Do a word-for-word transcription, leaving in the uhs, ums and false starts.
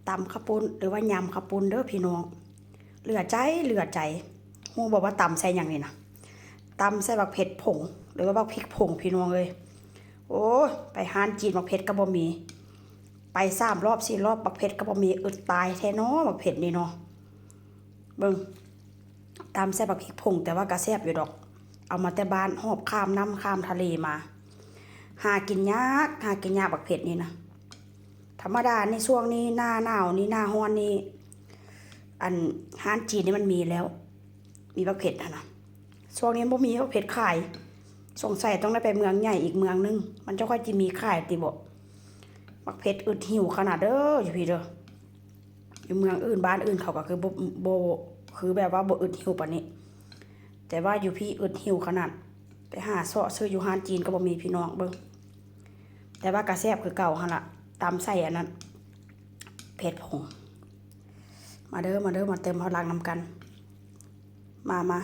ตำข้าวปุ้นหรือว่ายำข้าวปุ้นเด้อพี่น้อง เหลือใจเหลือใจ ฮู้บ่ว่าตำใส่หยังนี่นะ ตำใส่บักเผ็ดผง หรือว่าบักพริกผงพี่น้องเอ้ย โอ้ย ไปฮ้านจีนบักเผ็ดก็บ่มี ไปสามรอบสี่รอบบักเผ็ดก็บ่มี อึดตายแท้เนาะบักเผ็ดนี่เนาะ เบิ่ง ตำใส่บักพริกผง แต่ว่าก็แซ่บอยู่ดอก เอามาแต่บ้านหอบข้ามน้ำข้ามทะเลมา หากินยาก หากินยากบักเผ็ดนี่นะ ธรรมดาในช่วงนี้หน้าหนาวนี่หน้าฮ้อนนี่ อันฮ้านจีนนี่มันมีแล้ว มีบักเผ็ดหั้นนะ ช่วงนี้บ่มีบักเผ็ดขาย สงสัยต้องได้ไปเมืองใหญ่อีกเมืองหนึ่ง มันจะค่อยสิมีขายติบ่ บักเผ็ดอึดหิวขนาดเด้อ อยู่พี้เด้อ อยู่เมืองอื่นบ้านอื่นเขาก็คือบ่ บ่ คือแบบว่าบ่อึดหิวปานนี้ แต่ว่าอยู่พี้อึดหิวขนาด ไปหาเซาะซื้ออยู่ฮ้านจีนก็บ่มีพี่น้องเบิ่ง แต่ว่าก็แซ่บคือเก่าหั้นล่ะ ตำใส่อันนั้น เผ็ดผง มาเด้อ มาเด้อ มาเติมพลังนำกัน มา มา